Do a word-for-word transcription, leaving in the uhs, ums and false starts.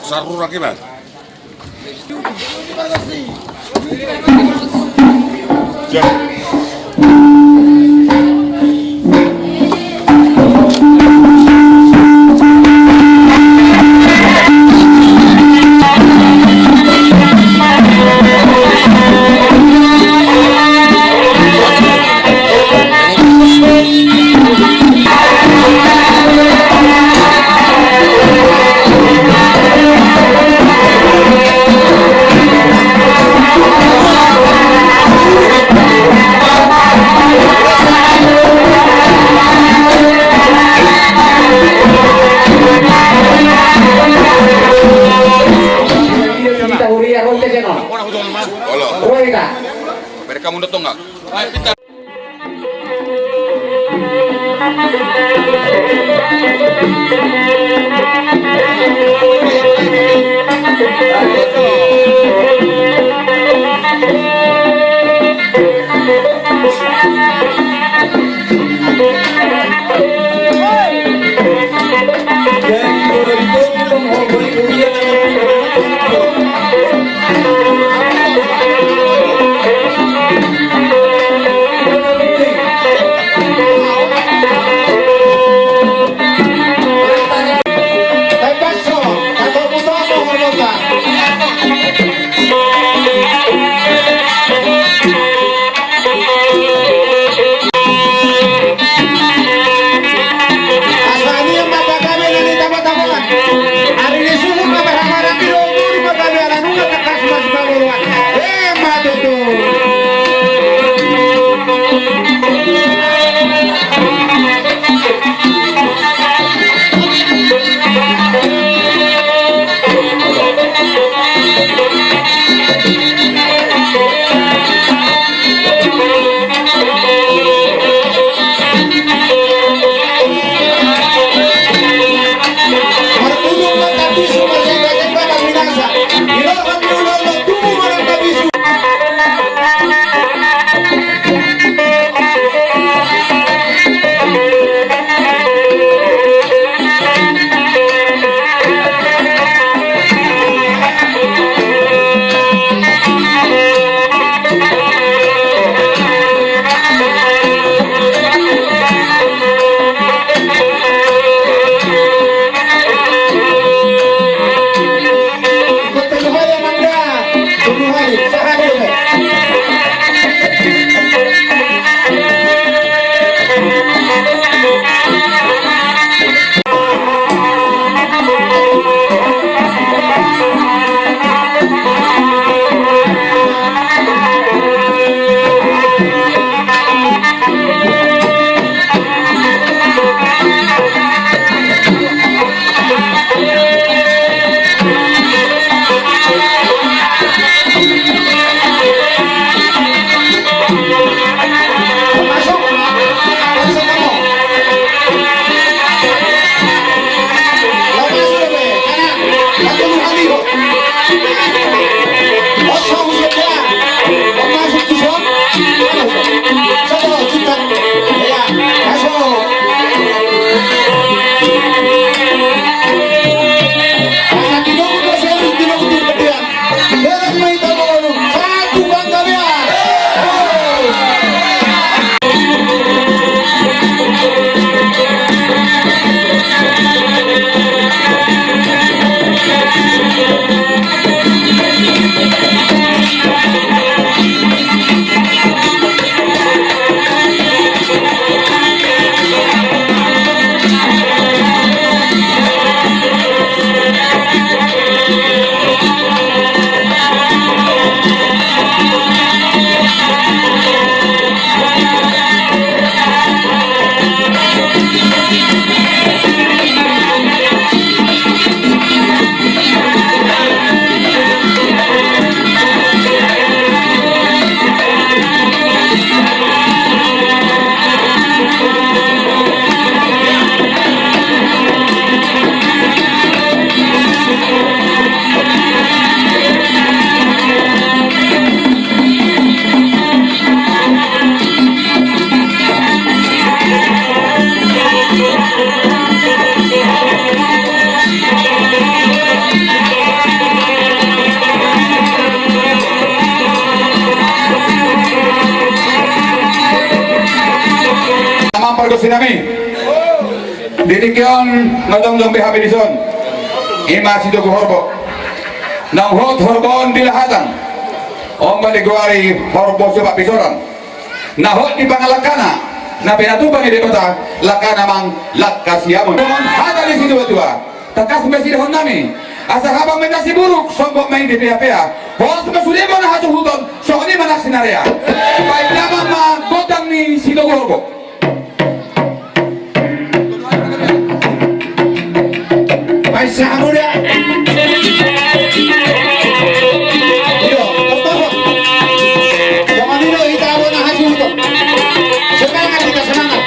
Sarura ke, Bang. Kita huria ronde kena. Olo. Oi, kita. Mereka mundur tuh nggak? Pargonsi nami, di tingki on na jongjong be hami dison, i ma Sitogu Horbo. Naung hot horbo on di lahatan, on ma digoari horbo sipapisoran. Na hot di pangalangkana, na pinatupa ni Debata, langkana amang, langka siamun. Songon hata ni situatua, tangkas ma sidehon nami, asa habang ma inna siburuk, sombong ma i dipeapea. Horas ma sude bona hasuhuton, songon i ma nang sinarea. Baen damang ma gondang ni Sitogu Horbo. Baen sahamu da. Iyo, horbo. Songon i do hita bona hasuhuton. Semangat hita, semangat.